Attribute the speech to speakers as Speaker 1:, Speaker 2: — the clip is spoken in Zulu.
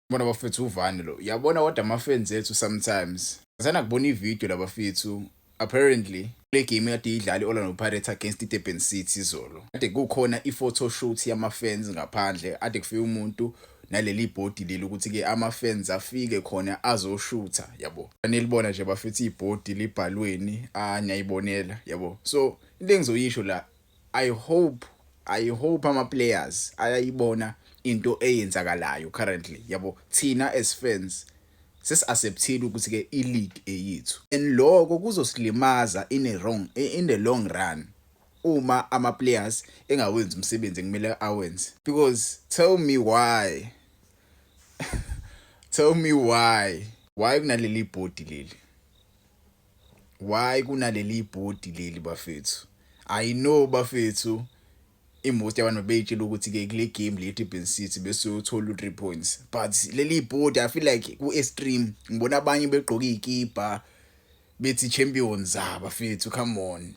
Speaker 1: Bona bafethu, uvani lo, yabona, kodwa ama-fans ethu sometimes sana kubona ivideo labafethu. Apparently le game kade idlala i-Orlando Pirates against i-Durban City izolo, kade kukhona i-photo shoot yama-fans ngaphandle. Ade kufike umuntu naleli bhodi leli ukuthi-ke ama-fans afike khona azoshutha, yabo. Nilibona nje bafethu ibhodi libhalweni, niyayibonela, yabo. So into engizoyisho la, I hope ama-players ayayibona into eyenzakalayo currently, yabo. Thina as fans sesi-acceptile ukuthi-ke i-league eyethu, and lokho kuzosilimaza in the long run uma ama-players engawenzi umsebenzi ekumele awenze, because tell me why, tell me why kunaleli bhodi leli, why kunaleli bhodi leli, bafethu? I know bafethu, i-most yabantu beyitshela ukuthi-ke kule game le Durban City bese uyothola u-3 points, but leli bhodi, I feel like ku-extreme. Ngibona abanye begqoka iy'kibha bethi champions. Ah bafethu, come on.